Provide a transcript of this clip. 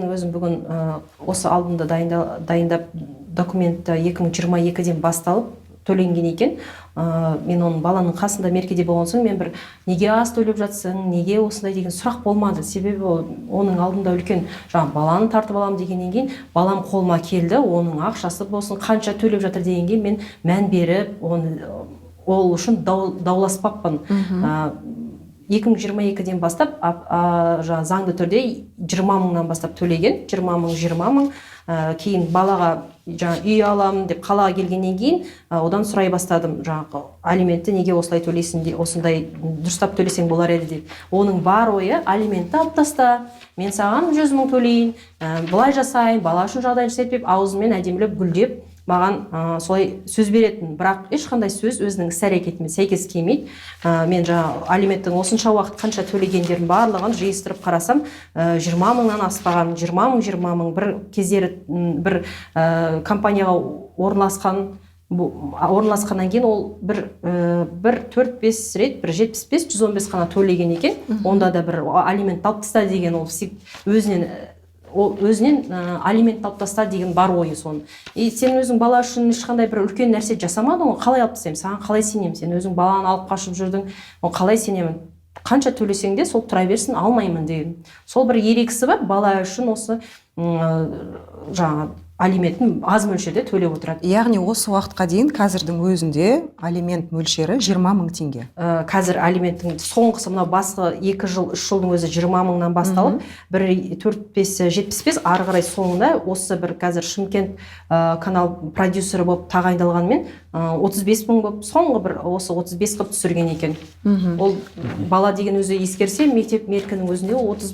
Өзім бүгін осы алдында дайындап документті, 2022-ден басталып төленген екен. Мен оның баланың қасында Меркеде болған соң, мен бір неге аз төлеп жатсың, неге осындай деген сұрақ болмады. Себебі ол оның алдында үлкен жаңағы баланы тартып аламын дегеннен кейін, балам қолыма келді, оның ақшасы болсын, қанша төлеп жатыр дегенге мен мән беріп, оны ол үшін дауласпаппын. 2022-ден бастап жаңағы заңды түрде 20 мыңнан бастап төлеген, 20 мың, 20 мың. Кейін балаға жаңа үй аламын деп қалаға келгеннен кейін, одан сұрай бастадым жаңағы алиментті неге осылай төлейсің де, осындай дұрыстап төлесең болар еді деп. Оның бар ойы: алиментті алып таста, мен саған 100 мың төлейін, былай жасайын, бала үшін жағдай жасайды деп аузымен әдемілеп гүлдеп маған солай сөз беретін. Бірақ ешқандай сөз өзінің іс әрекетімен сәйкес келмейді. Мен жаңағы алименттің осынша уақыт қанша төлегендерін барлығын жиыстырып қарасам, 20 мыңнан аспаған, 20 мың, 20 мың. Бір кездері бір компанияға орналасқан, орналасқаннан кейін ол бір төрт бес рет бір 75, 115 қана төлеген екен. Онда да бір алимент алып таста деген ол өзінен, ол өзінен алимент алып таста деген бар ойы соның. И сен өзің бала үшін ешқандай бір үлкен нәрсе жасамадың ғой, қалай алып тастаймын, саған қалай сенемін? Сен өзің баланы алып қашып жүрдің, ол қалай сенемін? Қанша төлесең де, сол тұра берсін, алмаймын деген. Сол бір ерегісі бар бала үшін, осы жаңағы алиментін аз мөлшерде төлеп отырады. Яғни осы уақытқа дейін, қазірдің өзінде алимент мөлшері 20 мың теңге. Қазір алименттің соңғысы, мынау басқы 2 жыл, 3 жылдың өзі 20 мыңнан басталып, бір төрт бес 75, ары қарай соңында осы бір қазір Шымкент канал продюсері болып тағайындалғанымен, 35 мың болып, соңғы бір осы 35 қылып түсірген екен. Ол бала деген өзі ескерсе, мектеп Меркінің өзінде 30